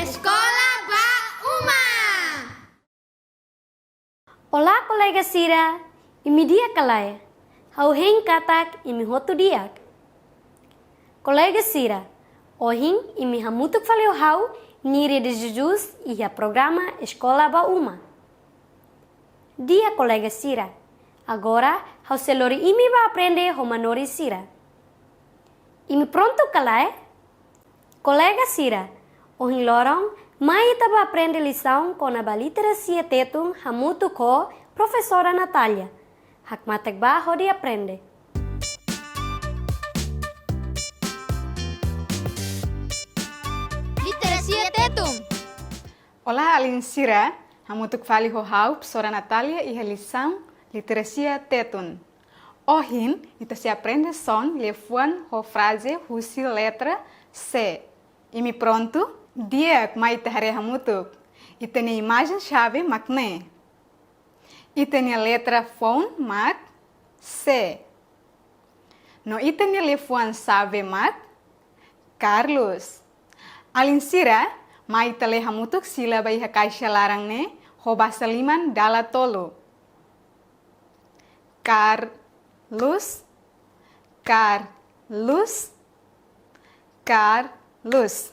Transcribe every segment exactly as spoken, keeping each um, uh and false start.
Eskola ba Uma. Olá, kolega sira. Imi di'ak ka lae? Ha'u hein katak imi hotu di'ak. Kolega sira, ohin imi hamutuk fali ho ha'u, Nire de Jesus, iha programa Eskola ba Uma. Di'ak kolega sira, agora ha'u sei lori imi ba aprende ho manorin sira. Imi prontu ka lae? Kolega sira, ohin loron mai ita ba aprende lisaun kona-ba literasia Tetun hamutuk ho Profesora Natália. Hakmatek ba hodi aprende. Literasia Tetun. Olá, alin sira, hamutuk fali ho ha'u, Profesora Natália, iha lisaun literasia Tetun. Ohin, ita sei aprende son liafuan ho fraze husi letra C. Imi prontu? Di'ak, mai ita haree hamutuk. Ita-nia imajen xave mak ne'e. Ita-nia letra foun mak C. No ita-nia liafuan xave mak Carlos. Alin sira, mai ita lee hamutuk sílaba iha kaixa laran ne'e, ho basa liman dala tolu. Carlos, Carlos, Carlos.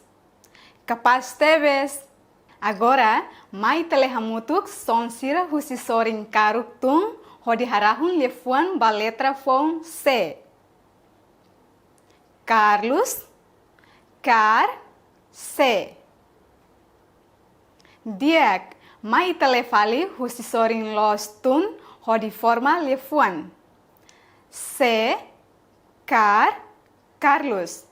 Kapás tebes. Agora, mai ita lee hamutuk son sira husi sorin karuk tun hodi harahun liafuan ba letra foun C. Carlos, car, C. Di'ak, mai ita lee fali husi sorin loos tun hodi forma liafuan. C, car, Carlos.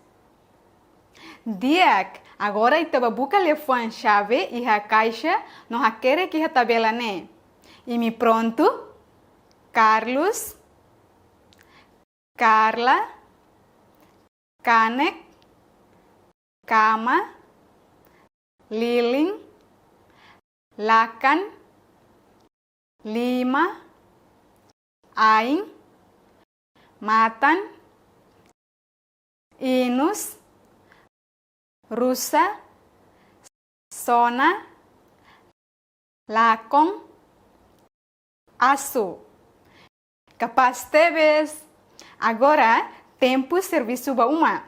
Di'ak, agora ita ba buka liafuan xave iha kaixa no hakerek iha tabela ne'e. Imi prontu? Carlos, Carla, kanek, kama, lilin, lakan, lima, ain, matan, inus, rusa, sona, lakon, asu. Kapás tebes. Agora, tempu servisu ba uma.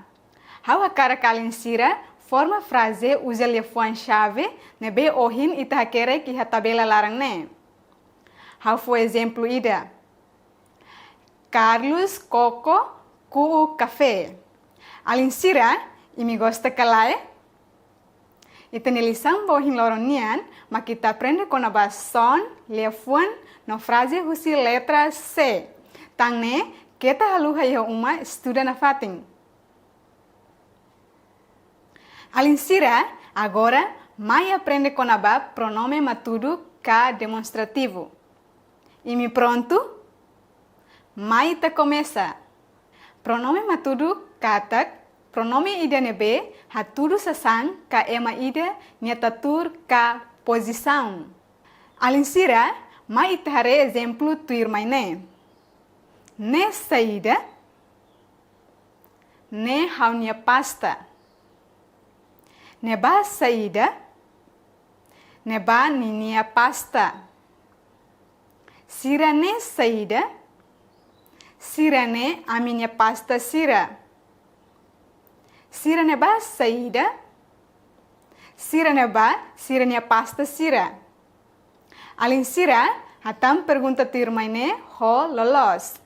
Ha'u hakarak alin sira forma fraze uza liafuan xave ne'ebé ohin ita hakerek iha tabela laran ne'e. Ha'u fó ezemplu ida. Carlos koko ku'u kafé. Alin sira, imi gosta ka lae? Ita-nia lisaun ba ohin loron nian mak ita aprende kona-ba son, liafuan no fraze husi letra C. Tan ne'e, keta haluha iha uma estuda nafatin. Alin sira, agora mai aprende kona-ba pronome matuduk ka demonstrativu. Imi prontu? Mai ita komesa. Pronome matuduk katak pronome ida ne'ebé hatudu sasán ka ema ida nia tuur ka pozisaun. Alin sira, mai ita haree ezemplu tuirmai ne'e. Ne'e saida? Ne'e ha'u-nia pasta. Ne'ebá saida? Ne'ebá ninia pasta. Sira ne'e saida? Sira ne'e ami-nia pasta sira. Sira ne'ebá saida? Sira ne'ebá sira-nia pasta sira. Alin sira, hatán pergunta tuirmai ne'e ho loloos.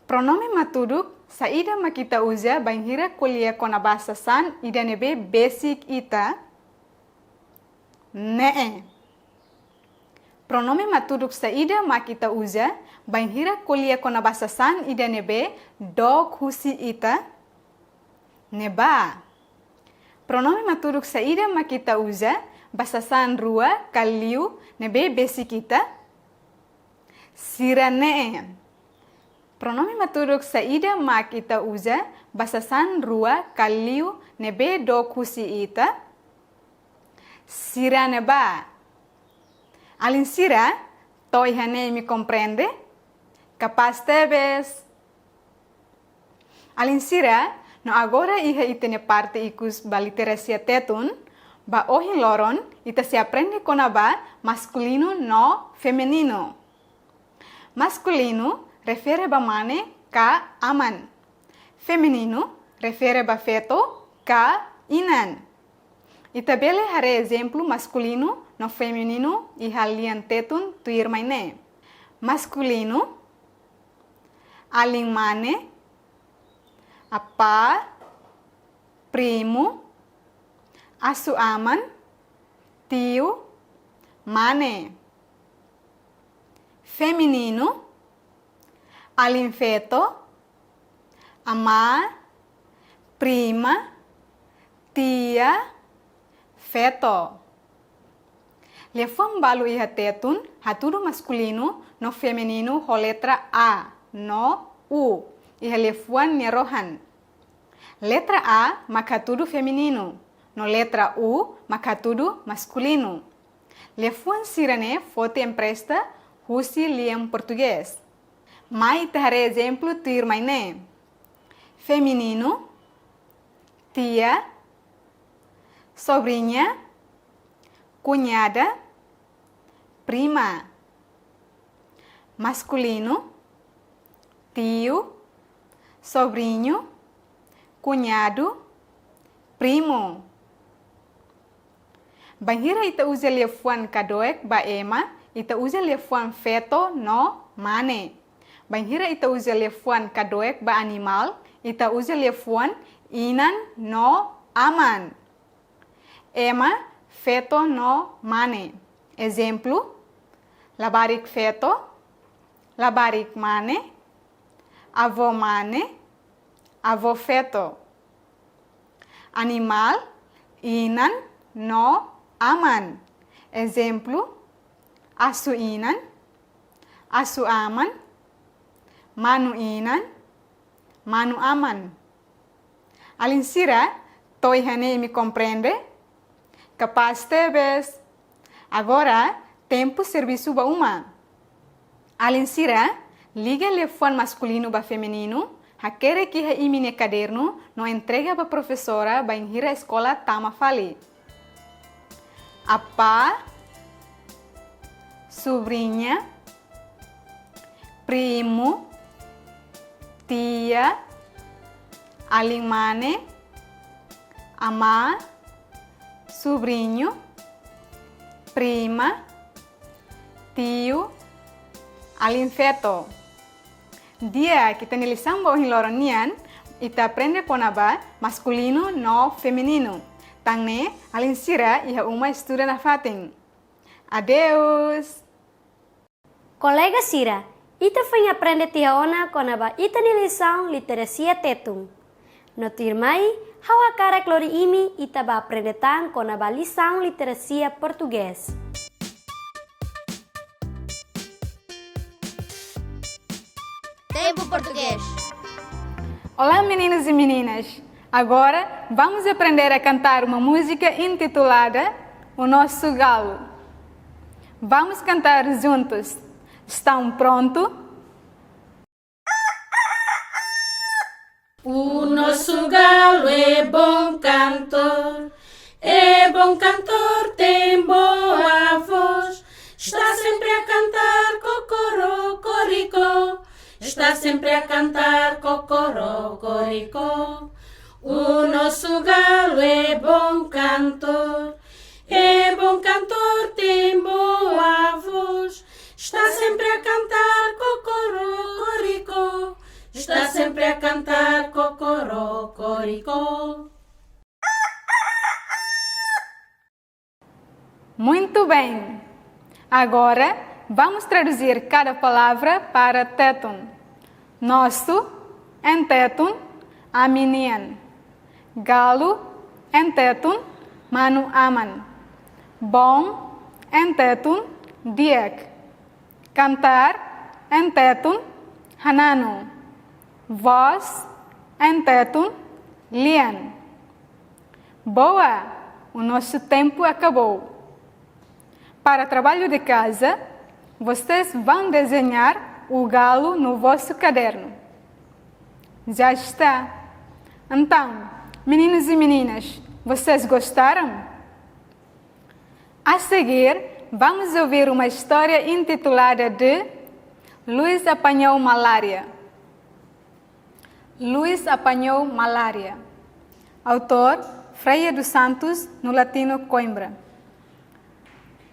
Pronome matuduk saida mak ita uza bainhira ko'alia kona-ba sasán ida ne'ebé besik ita? Ne'e. Pronome matuduk saida mak ita uza Bainhira ko'alia kona-ba sasán ida ne'ebé dook husi ita, ne'ebá. Pronome matuduk saida mak ita uza ba sasán rua ka liu ne'ebé besik ita? Sira-ne'e. Pronome matuduk saida mak ita uza ba sasán rua ka liu ne'ebé dook husi ita? Sira-ne'ebá. Alin sira, to'o iha ne'e imi komprende? Kapás tebes. Alin sira, no agora iha ita-nia parte ikus ba literasia Tetun, ba ohin loron ita sei aprende kona-ba maskulinu no femininu. Maskulinu refere ba mane ka aman. Femininu refere ba feto ka inan. Ita bele haree ezemplu maskulinu no femininu iha lian Tetun tuirmai ne'e. Maskulinu, alin mane, apá, primu, asu-aman, tiu, mane. Femininu, alin feto, amá, prima, tia, feto. Liafuan balu iha Tetun hatudu maskulinu no femininu ho letra A no U iha liafuan nia rohan. Letra A mak hatudu femininu, no letra U mak hatudu maskulinu. Liafuan sira-ne'e foti empresta husi lian portugés. Mai ita haree ezemplu tuirmai ne'e. Femininu, tia, sobriña, kuñada, prima. Maskulinu, tiu, sobriñu, kuñadu, primu. Bainhira ita uza liafuan kadoek ba ema, ita uza liafuan feto no mane. Bainhira ita uza liafuan kadoek ba animál, ita uza liafuan inan no aman. Ema, feto no mane. Ezemplu, labarik feto, labarik mane, avó mane, avó feto. Animál, inan no aman. Ezemplu, asu-inan, asu-aman, manu-inan, manu-aman. Alin sira, to'o iha ne'e imi komprende? Kapás tebes. Agora, tempu servisu ba uma. Alin sira, liga liafuan maskulinu ba femininu, hakerek iha imi-nia kadernu, no entrega ba profesora bainhira eskola tama fali. Apá, sobriña, primu, tia, alin mane, amá, sobriñu, prima, tiu, alin feto. Di'ak, ita-nia lisaun ba ohin loron nian, ita aprende kona-ba maskulinu no femininu. Tan ne'e, alin sira iha uma estuda nafatin. Adeus! Kolega sira, ita foin aprende tiha ona kona-ba ita-nia lisaun literasia Tetun. No tuirmai, ha'u hakarak lori imi ita bá aprende tan kona-ba lisaun literasia Portugés. Tempo Português. Olá, meninos e meninas! Agora vamos aprender a cantar uma música intitulada O Nosso Galo. Vamos cantar juntos. Estão pronto? O nosso galo é bom cantor, é bom cantor, tem boa voz. Está sempre a cantar cocorocoricó, está sempre a cantar cocorocoricó. O nosso galo é bom cantor, é bom cantor, tem boa voz. Está sempre a cantar cocorocoricó, está sempre a cantar cocorocoricó. Muito bem! Agora Vamos traduzir cada palavra para Tetun. Nosso, em Tetun, ami-nian. Galo, em Tetun, manu-aman. Bom, em Tetun, di'ak. Cantar, em Tetun, hananu. Voz, em Tetun, lian. Boa! O nosso tempo acabou. Para trabalho de casa, vocês vão desenhar o galo no vosso caderno. Já está. Então, meninos e meninas, vocês gostaram? A seguir, vamos ouvir uma história intitulada de Luís Apanhou Malária. Luís Apanhou Malária. Autor, Freia dos Santos, Nulatino Coimbra.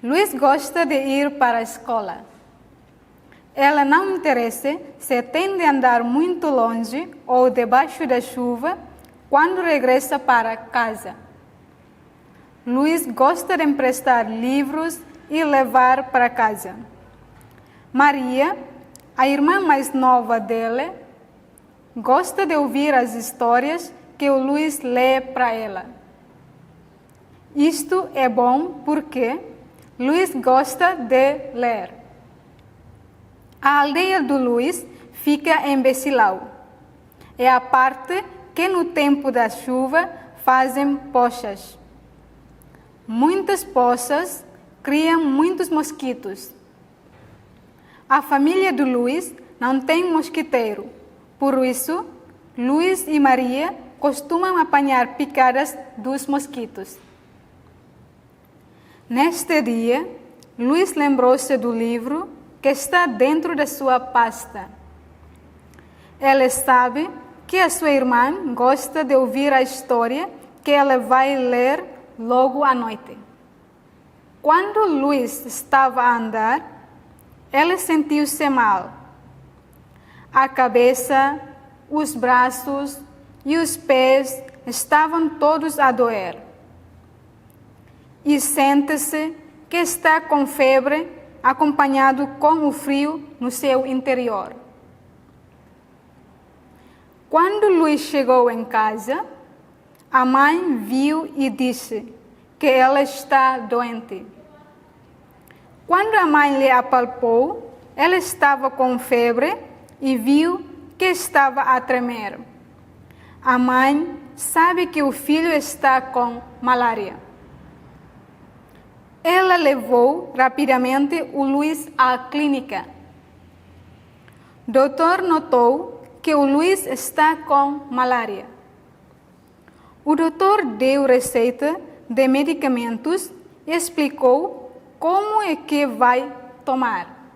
Luís gosta de ir para a escola. Ele não interessa se tem de andar muito longe ou debaixo da chuva quando regressa para casa. Luís gosta de emprestar livros e levar para casa. Maria, a irmã mais nova dele, gosta de ouvir as histórias que o Luís lê para ela. Isto é bom porque Luís gosta de ler. A aldeia do Luís fica em Besilau. É a parte que no tempo da chuva fazem poças. Muitas poças criam muitos mosquitos. A família do Luís não tem mosquiteiro, por isso, Luís e Maria costumam apanhar picadas dos mosquitos. Neste dia, Luís lembrou-se do livro que está dentro da sua pasta. Ele sabe que a sua irmã gosta de ouvir a história que ele vai ler logo à noite. Quando Luís estava a andar, ele sentiu-se mal. A cabeça, os braços e os pés estavam todos a doer. E sente-se que está com febre, acompanhado com o frio no seu interior. Quando Luís chegou em casa, a mãe viu e disse que ele está doente. Quando a mãe lhe apalpou, ele estava com febre e viu que estava a tremer. A mãe sabe que o filho está com malária. Ela levou rapidamente o Luís à clínica. Doutor notou que o Luís está com malária. O doutor deu receita de medicamentos e explicou como é que vai tomar.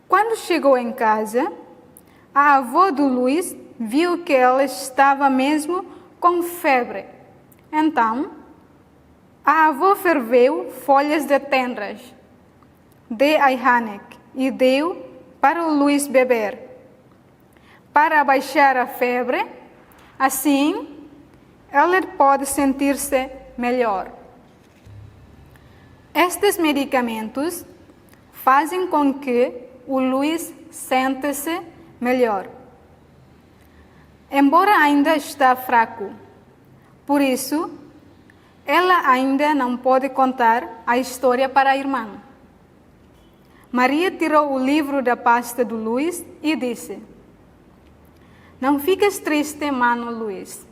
Quando chegou em casa, a avó do Luís viu que ele estava mesmo com febre. Então, a avó ferveu folhas de tenras de aihanek e deu para o Luís beber, para abaixar a febre. Assim, ele pode sentir-se melhor. Estes medicamentos fazem com que o Luís sente-se melhor, embora ainda está fraco. Por isso, ela ainda não pode contar a história para a irmã. Maria tirou o livro da pasta do Luís e disse: "Não fiques triste, mano Luís.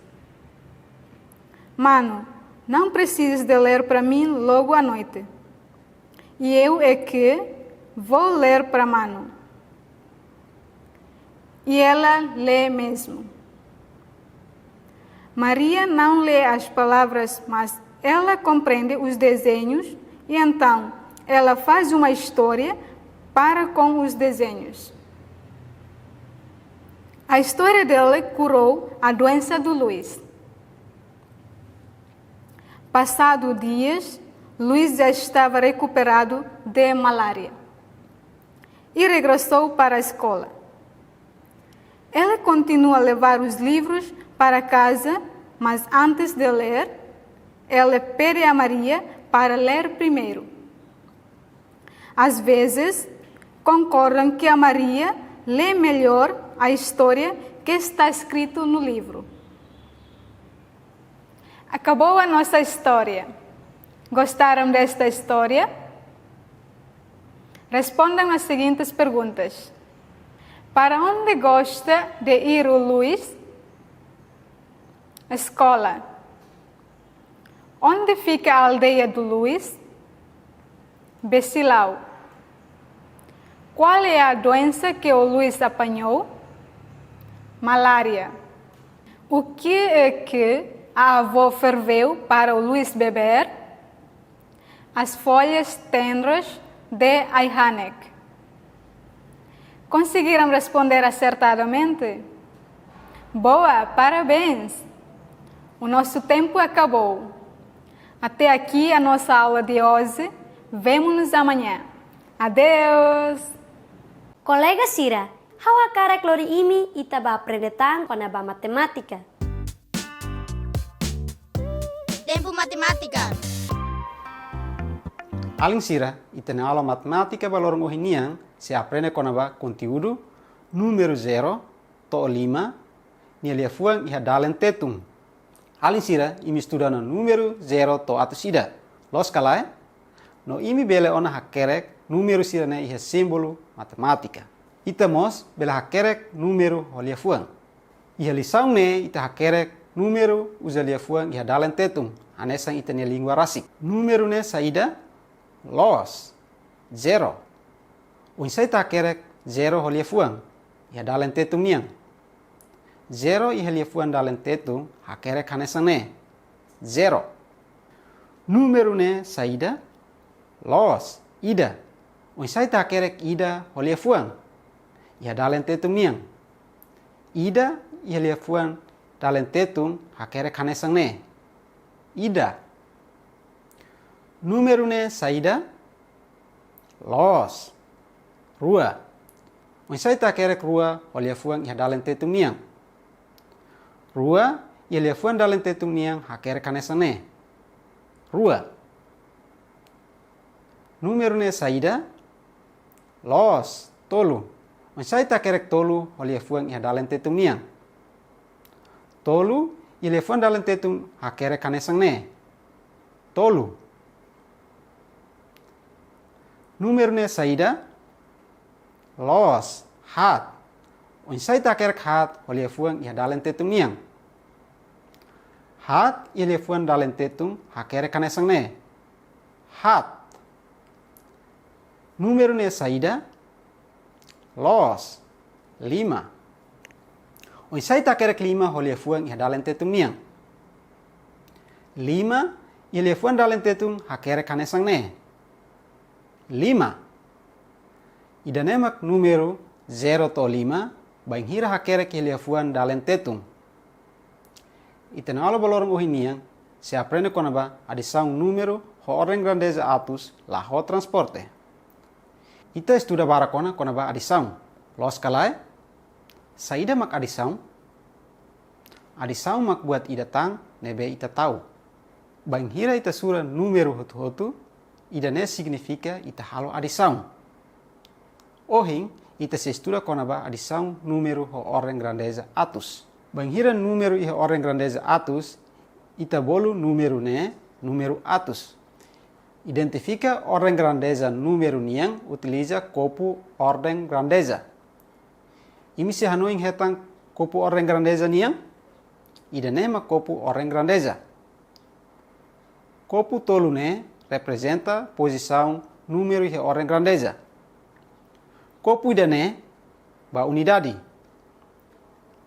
Mano, não precisas de ler para mim logo à noite. E eu é que vou ler para mano." E ela lê mesmo. Maria não lê as palavras, mas ela compreende os desenhos e então ela faz uma história para com os desenhos. A história dela curou a doença do Luís. Passado dias, Luís já estava recuperado de malária e regressou para a escola. Ele continua a levar os livros para casa, mas antes de ler, ele pede a Maria para ler primeiro. Às vezes, concordam que a Maria lê melhor a história que está escrito no livro. Acabou a nossa história. Gostaram desta história? Respondam às seguintes perguntas. Para onde gosta de ir o Luís? Escola. Onde fica a aldeia do Luís? Besilau. Qual é a doença que o Luís apanhou? Malária. O que é que a avó ferveu para o Luís beber? As folhas tenras de ai-hanek. Conseguiram responder acertadamente? Boa, parabéns! O nosso tempo acabou. Até aqui a nossa aula de hoje. Vemo-nos amanhã. Adeus! Kolega sira, ha'u hakarak lori imi ita bá aprende tan kona-ba matemátika. Tempu Matemátika. Alin sira, ita-nia aula matemátika ba loron ohin nian sei aprende kona-ba konteúdu númeru zero to'o lima nia liafuan iha dalen Tetun. Alin sira, imi estuda ona númeru zero to'o atus ida. Loos ka lae? No imi bele ona hakerek númeru sira-ne'e iha símbolu matemátika. Ita mós bele hakerek númeru ho liafuan. Iha lisaun ne'e ita hakerek númeru uza liafuan iha dalen Tetun, hanesan ita-nia língua rasik. Númeru ne'e saida? Loos, zero. Oinsá ita hakerek zero ho liafuan iha dalen Tetun nian? Zero iha liafuan dalen Tetun hakerek hanesan ne'e: zero. Númeru ne'e saida? Loos, ida. Oinsá ita hakerek ida ho liafuan iha dalen Tetun nian? Ida iha liafuan dalen Tetun hakerek hanesan ne'e: ida. Númeru ne'e saida? Loos, rua. Oinsá ita hakerek rua ho liafuan iha dalen Tetun nian? Rua iha liafuan dalen Tetun nian hakerek hanesan ne'e: rua. Númeru ne'e saida? Loos, tolu. Oinsá ita hakerek tolu ho liafuan iha dalen Tetun nian? Tolu iha liafuan dalen Tetun hakerek hanesan ne'e: tolu. Númeru ne'e saida? Loos, haat. Oinsá ita hakerek haat ho liafuan iha dalen Tetun nian? Haat iha liafuan dalen Tetun hakerek hanesan ne'e: haat. Númeru ne'e saida? Loos, lima. Oinsá ita hakerek lima ho liafuan iha dalen Tetun nian? Lima iha liafuan dalen Tetun hakerek hanesan ne'e: lima. Ida-ne'e mak númeru zero to'o lima, bainhira hakerek iha liafuan dalen Tetun. Ita-nia aula ba loron ohin nian sei aprende kona-ba adisaun númeru ho orden grandeza atus la ho transporte. Ita estuda barak ona kona-ba adisaun. Loos ka lae? Saida mak adisaun? Adisaun mak buat ida tan ne'ebé ita tau. Bainhira ita sura númeru hotu-hotu, ida-ne'e signifika ita halo adisaun. Ohin, ita sei estuda kona-ba adisaun númeru ho orden grandeza atus. Bainhira númeru iha orden grandeza atus, ita bolu númeru ne'e númeru atus. Identifika orden grandeza númeru nian utiliza kopu orden grandeza. Imi sei hanoin hetan kopu orden grandeza nian? Ida-ne'e mak kopu orden grandeza. Kopu tolu ne'e reprezenta pozisaun númeru iha orden grandeza. Kopu ida-ne'e ba unidade.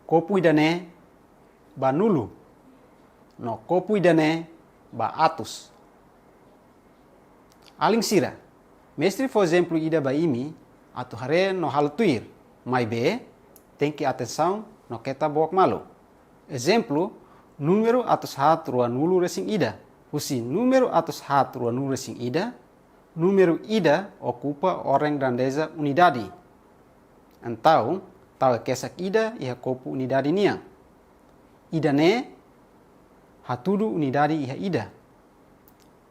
Kopu ida-ne'e ba nulu. No kopu ida-ne'e ba atus. Alin sira, mestre fó ezemplu ida ba imi atu haree no halo tuir, maibé tenke atensaun no keta book malu. Ezemplu, númeru atus haat ruanulu-resin-ida. Husi númeru atus haat ruanulu-resin-ida, númeru ida okupa orden grandeza unidade. Entaun, tau kesak ida iha kopu unidade nian. Ida-ne'e hatudu unidade iha ida.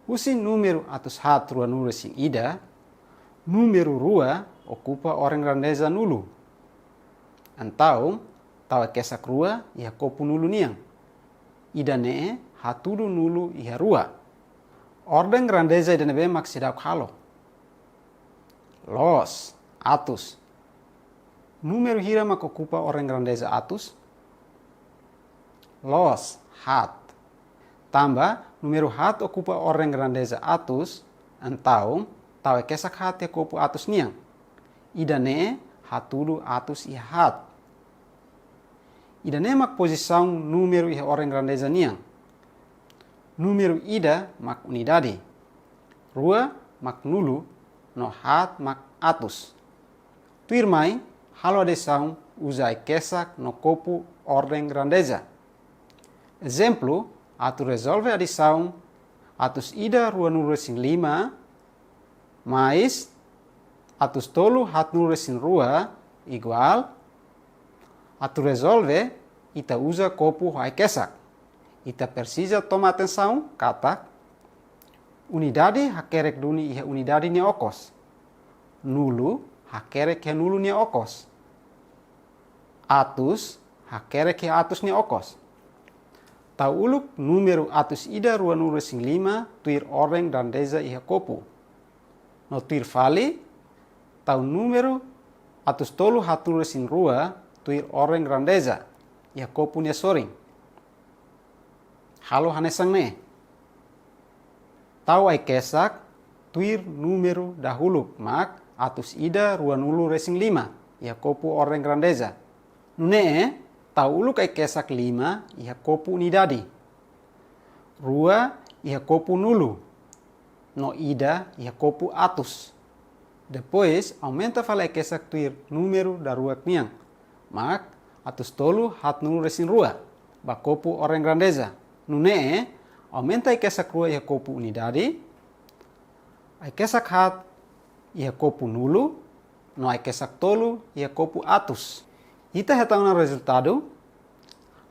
Husi númeru atus haat ruanulu-resin-ida, Númeru rua okupa orden grandeza nulu. Entaun, tau ai-kesak rua iha kopu nulu nian. Ida-ne'e hatudu nulu iha rua. Orden grandeza ida-ne'ebé mak seidauk halo? Loos, atus. Númeru hira mak okupa orden grandeza atus? Loos, haat. Tanba númeru haat okupa orden grandeza atus, entaun tau ai-kesak haat iha kopu atus nian. Ida-ne'e hatudu atus iha haat. Ida-ne'e mak pozisaun númeru iha orden grandeza nian. Númeru ida mak unidade, rua mak nulu, no haat mak atus. Tuirmai, halo adisaun uza ai-kesak no kopu orden grandeza. Ezemplu, atu rezolve adisaun atus ida rua nulu resin lima mais atus tolu haat nulu resin rua iguál, atu rezolve, ita uza kopu ho ai-kesak. Ita presiza toma atensaun katak unidade hakerek duni iha unidade nia okos. Nulu hakerek iha nulu nia okos. Atus hakerek iha atus nia okos. Tau uluk númeru atus ida rua nulu resin lima tuir orden grandeza iha kopu. No tuir fali, tau númeru atus tolu haat nulu resin rua tuir orden grandeza iha kopu nia sorin. Halo hanesan ne'e. Tau ai-kesak tuir númeru dahuluk mak atus ida rua nulu resin lima iha kopu orden grandeza. Nune'e, tau uluk ai-kesak lima iha kopu unidade, rua iha kopu nulu, no ida iha kopu atus. Depois, aumenta fali ai-kesak tuir númeru daruak nian, mak atus tolu haat nulu resin rua, ba kopu orden grandeza. Nune'e, aumenta ai-kesak rua iha kopu unidade, ai-kesak haat iha kopu nulu, no ai-kesak tolu iha kopu atus. Ita hetan ona rezultadu,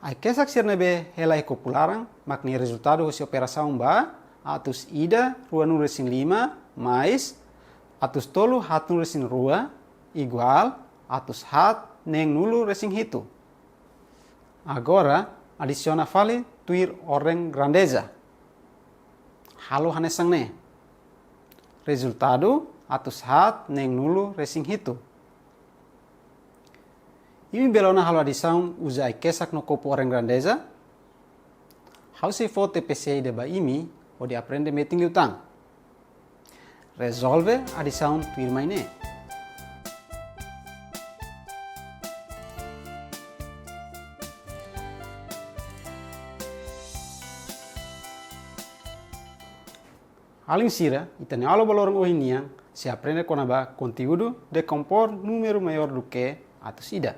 ai-kesak sira ne'ebé hela iha kopu laran mak nia rezultadu hosi operasaun ba atus ida rua nulu resin lima mais atus tolu haat nulu resin rua iguál atus haat neen nulu resin hitu. Agora, adisiona fali tuir orden grandeza. Halo hanesan ne'e. Rezultadu, atus haat neen nulu resin hitu. Imi bele ona halo adisaun uza ai-kesak no kopu orden grandeza? Ha'u sei fó T P C ida ba imi hodi aprende metin liután. Rezolve adisaun tuirmai ne'e. Alin sira, ita-nia aula ba loron ohin nian sei aprende kona-ba konteúdu dekompor númeru maior duke atus ida.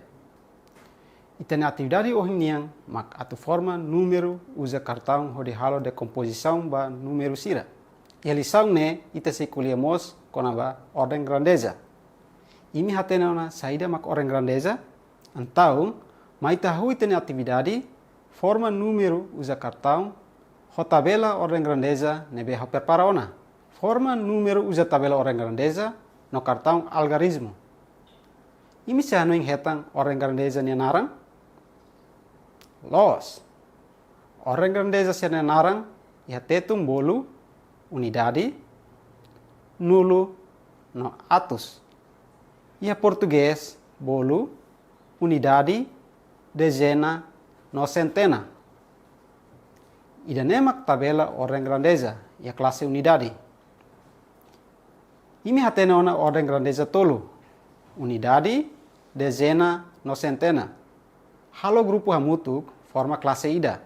Ita-nia atividade ohin nian mak atu forma númeru uza kartaun hodi halo dekompozisaun ba númeru sira. Iha lisaun ne'e ita sei ko'alia mós kona-ba orden grandeza. Imi hatene ona saida mak orden grandeza? Entaun, mai ita hahú ita-nia atividade, forma númeru uza kartaun, ho tabela orden grandeza ne'ebé ha'u prepara ona. Forma númeru uza tabela orden grandeza no kartaun algarizmu. Imi sei hanoin hetan orden grandeza nia naran? Loos. Orden grandeza sira-nia naran iha tetun bolu unidade, nulu, no atus. Iha portugés bolu unidade, dezena, no centena. Ida-ne'e mak tabela orden grandeza iha klase unidade. Imi hatene ona orden grandeza tolu, unidade, dezena, no centena. Halo grupu hamutuk forma klase ida,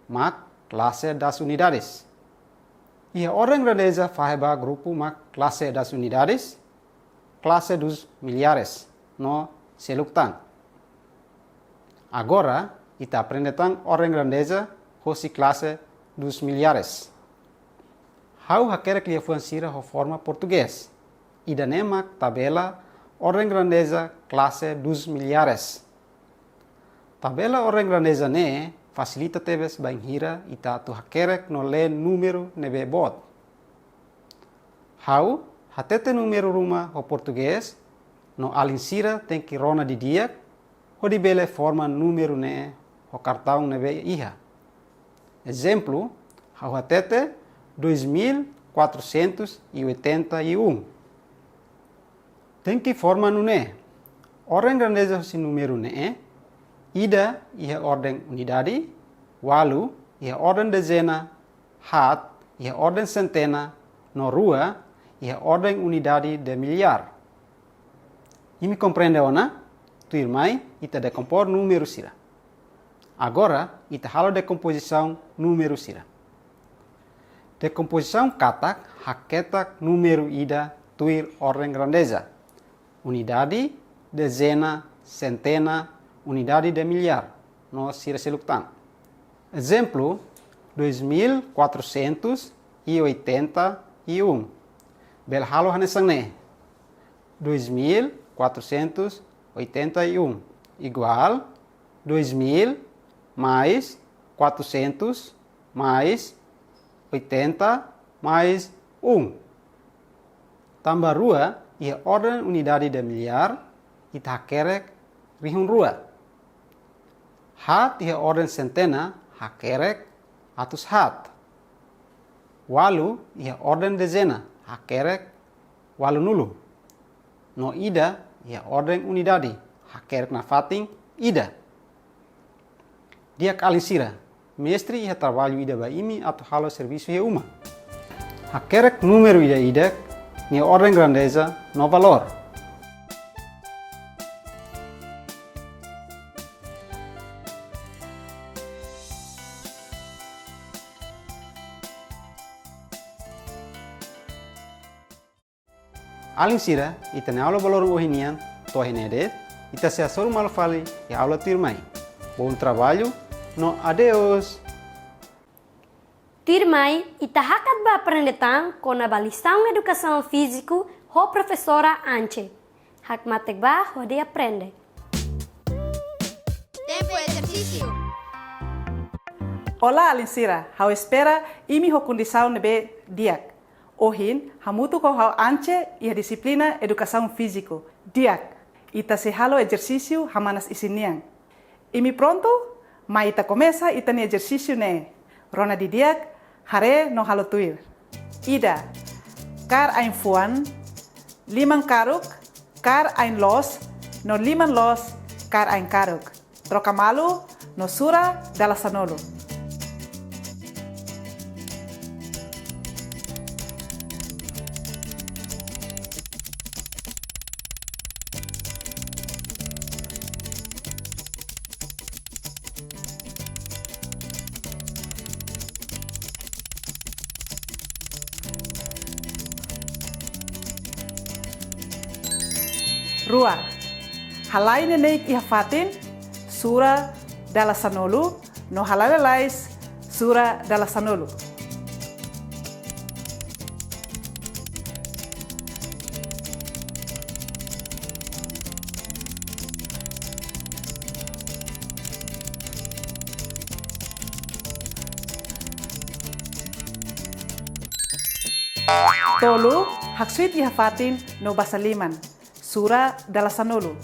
mak classe das unidades. Iha orden grandeza fahe ba grupu mak classe das unidades, classe dos milhares, no seluk tan. Agora, ita aprende tan orden grandeza hosi classe dos milhares. Ha'u hakerek liafuan sira ho forma portugés. Ida-ne'e mak tabela orden grandeza classe dos milhares. Tabela orden grandeza ne'e fasilita tebes bainhira ita atu hakerek no lee númeru ne'ebé boot. Ha'u Hatete númeru ruma ho portugés, no alin sira tenke rona didi'ak hodi bele forma númeru ne'e ho kartaun ne'ebé iha. Ezemplu, ha'u hatete dois mil quatrocentos e oitenta e um. Tenke forma nune'e: orden grandeza husi númeru ne'e, ida iha orden unidade, ualu iha orden dezena, haat iha orden centena, no rua iha orden unidade de milhar. Imi komprende ona? Tuirmai ita dekompor númeru sira. Agora ita halo dekompozisaun númeru sira. Dekompozisaun katak haketak númeru ida tuir orden grandeza: unidade, dezena, centena, unidade de milhar, no sira seluk tan. Ezemplu, dois mil quatrocentos e oitenta e um. Bele halo hanesan ne'e: dois mil quatrocentos oitenta e um igual dois mil mais quatrocentos mais oitenta mais um. Tanba rua iha orden unidade de milhar, ita hakerek rihun rua. Haat iha orden centena, hakerek atus haat. Ualu iha orden dezena, hakerek ualunulu. No ida iha orden unidade, hakerek nafatin ida. Di'ak alin sira, mestre iha traballu ida ba imi atu halo servisu iha uma. Hakerek númeru ida-idak nia orden grandeza no valór. Alin sira, ita-nia aula ba loron ohin nian to'o iha ne'e de'it, ita sei hasoru malu fali iha aula tuirmai. Bom trabalho, no adeus! Tuirmai, ita hakat ba aprende tan kona-ba lisaun edukasaun fíziku ho profesora Anche. Hakmatek ba hodi aprende. Tempu ezersísiu. Olá, alin sira. Ha'u espera imi ho kondisaun ne'ebé di'ak. Ohin, hamutuk ho ha'u Anche iha dixiplina edukasaun fíziku. Di'ak, ita sei halo ezersísiu hamanas isin nian. Imi prontu? Mai ita komesa ita-nia ezersísiu ne'e. Rona didi'ak, haree no halo tuir. Ida, kaer ain-fuan, liman karuk, kaer ain-loos, no liman-loos, kaer ain-karuk. Troka malu no sura dala sanulu. Rua, halai neineik iha fatin, sura dala sanulu, no halai lalais, sura dala sanulu. Tolu, haksoit iha fatin no basa liman, sura dala sanulu.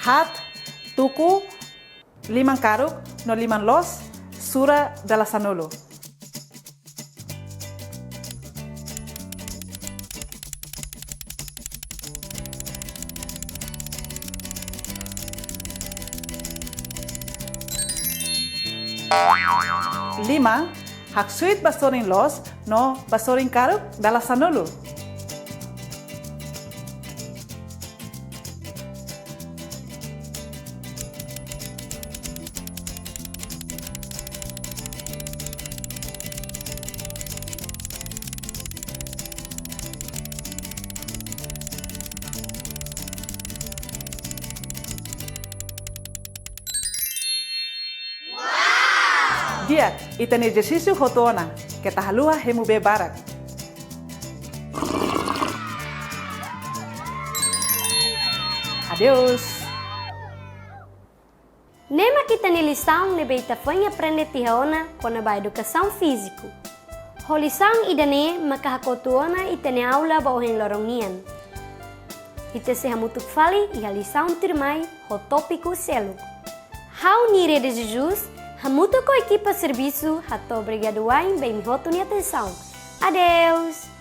Haat, tuku liman karuk no liman-loos, sura dala sanulu. Lima, haksoit ba sorin loos no ba sorin karuk dala sanulu. Di'ak, ita-nia ezersísiu hotu ona, keta haluha hemu bee barak. Adeus. Ne'e mak ita-nia lisaun ne'ebé ita foin aprende tiha ona kona-ba edukasaun fíziku. Ho lisaun ida-ne'e maka hakotu ona ita-nia aula ba ohin loron nian. Ita sei hamutuk fali iha lisaun tuirmai ho tópiku seluk. Ha'u Nire de Jesus, hamutuk ho ekipa servisu, hato'o obrigadu wa'in ba imi hotu nia atensaun. Adeus!